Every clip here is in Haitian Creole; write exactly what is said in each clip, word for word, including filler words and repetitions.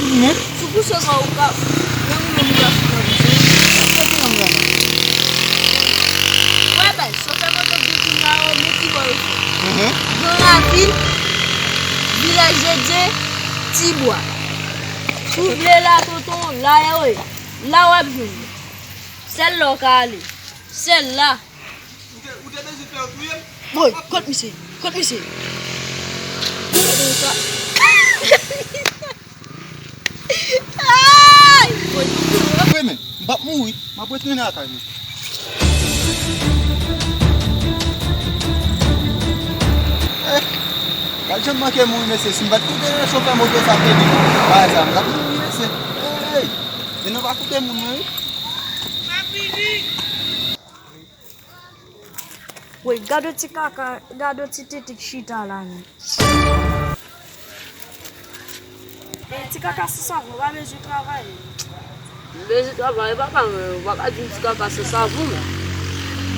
Sou kousye kò ou ka, menm ou menm ou ka fè nan kousye. Kote nan mwen? Wè, bay, chofè moto boutin la, yo, men ki bò yo fè. Gran Ravin, Vilaj de Dye, Tibwa. Si w vle la, tonton, la, e, wi. La w ap jwenn li. Sèl la w ka ale. Sèl la. Ou te, ou te bezwen fè yo touye m? Boy, kot misye? Kot misye? Ay! Boy, wi, men, m p ap mouri. M ap retounen lakay mwen. Eh, gad jan m manke mouri, mesye. Si m pa t koute chofè moto sa te di m bagay sa, m t ap mouri, mesye. Hey! E nou pa koute moun, non, wi. Woy, gad yon ti kaka, gad yon ti tete k chita la, men. E ti kaka san savon, pa bezwen travay. M bezwen travay, papa, men ou pa ka di m ti kaka san savon, men.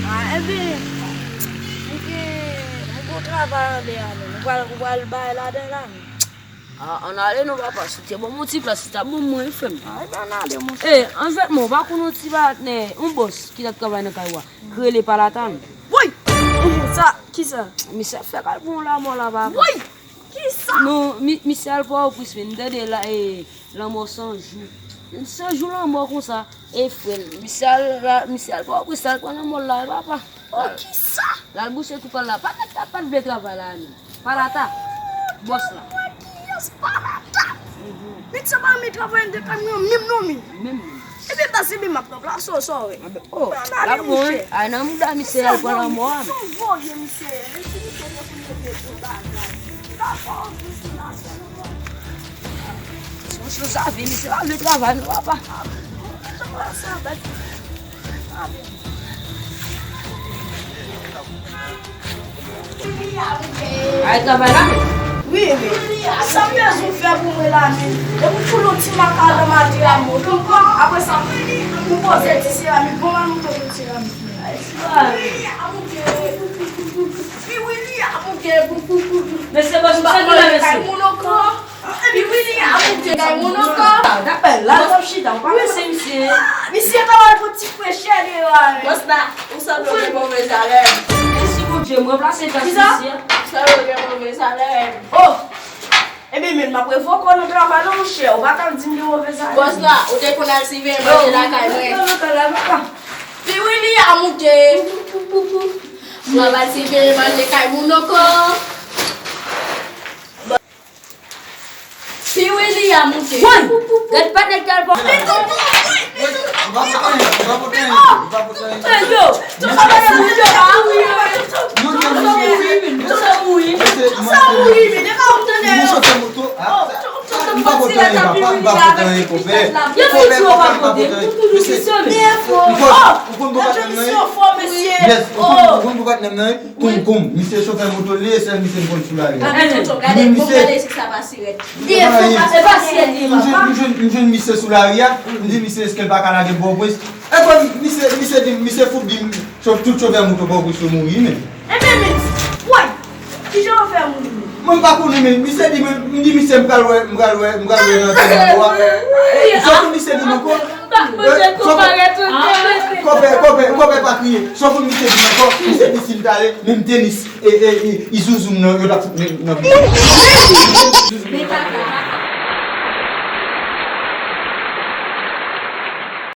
Ah, ebyen, m gen, m gen yon travay anlè a, men. Ou pral, ou pral bay ladan la, men. Ah, ann ale non, papa. Si w te ban m yon ti plas, li t ap bon mwen, wi, frè m. Ah, ebyen, ann ale, monchè. E, anfèt, mwen, ou pa konn yon ti patnè, yon bòs ki t ap travay nan kay ou a, ki rele Palatan? Woy! Sa, kisa? Misye ap fè kay pou yon lanmò la, papa. Woy! Kisa? Non, mi-, misye al Pòtoprens, men m tande la, e, lanmò san jou. San jou lanmò konsa, e, frè m. Misye al la, misye al Pòtoprens, al pran lanmò la, papa. Oh, kisa? L al bouche tou kò l la. Pa nèg k ap pa t vle travay la, non. Palata. Bòs la. Mwen kiyès Palata? Nèg sa pa renmen travay anndan kay mwen menm non, men. Menm, menm. Ebyen, pase, men m ap nan plas ou, sa w wè. Oh, l ap bon, wi. Ay, nan mouda misye, l al pran lanmò a. Sa w voye misye, men si misye te konn mete tout bagay. Sa fò, misye la, se nou. Son chou sa vi, misye pa vle travay, non, papa. Sa va, sa va. Ay, travay la, men. Wi, men. Sa m bezwen fè pou mwen la, men. Depi pou yon ti makaron manje a, mwen konprann. Apre sa, pou poze ti seramik. Bon, mwen montre pou seramik. Ay, travay. Pi wi, li a monte. Men se bòs ou sa ki la, mesye. Pi wi, li a monte kay moun ankò. Dapè la, l ap chita, ou pa wè se misye. Misye ta wè pou ti frechè deyò a, men. Bòs la, ou sanble w gen move zalèm. Mèsi Bondye, m ranplase plas misye. Ou sanble w gen move zalèm. Oh! Ebyen, men m ap revoke w nan travay la, monchè. Ou pa ka di m gen move zalèm. Bòs la, ou te konn al siveye manje lakay mwen. Pi wi, li a monte. M ap al siveye manje kay moun ankò. Pi wi, li a monte. Woy! Gad pa nèg k al bò. Ou pa pote anyen, ou pa pote anyen, ou pa pote anyen. Yo! Tout sa bagay moun yo pa wi. Moun yo mouri, men. Tout sa mouri. Tout sa mouri, men. Depi ou tande yo. Moun chofè moto, ah. M pa pote anyen, papa, m pa pote anyen, konpè. Yo fè ti yo pa pote. Ou toujou di sa, men. Ou konn, ou konn bon patnè m nan, wi. Yes, ou konn, ou konn bon patnè m nan, wi. Koum, koum, misye chofè moto li ye, sèl misye m konn sou lari a. Gade, tonton, gade, bon, gade si sa pa sirèt. Li ye fò pa sirèt, li ye papa. M jwenn, m jwenn misye sou lari a, m di misye èske l pa ka lage m Pòtoprens. Epi misye, misye di, misye fout di m, cho-, tout chofè moto Pòtoprens yo mouri, men. Ebyen, men, woy, kijan yo fè mouri, men? Mwen m pa konnen, men misye di, men, m di misye m pral wè, m pral wè, m pral wè nan antèman yo a. Sa pou misye di m ankò. Konpè, konpè, konpè, konpè pa kriye. Sa pou misye di m ankò, misye di si m t ale, menm tenis, e, e, e, e zouzoum nan, yo t ap fout nan, nan.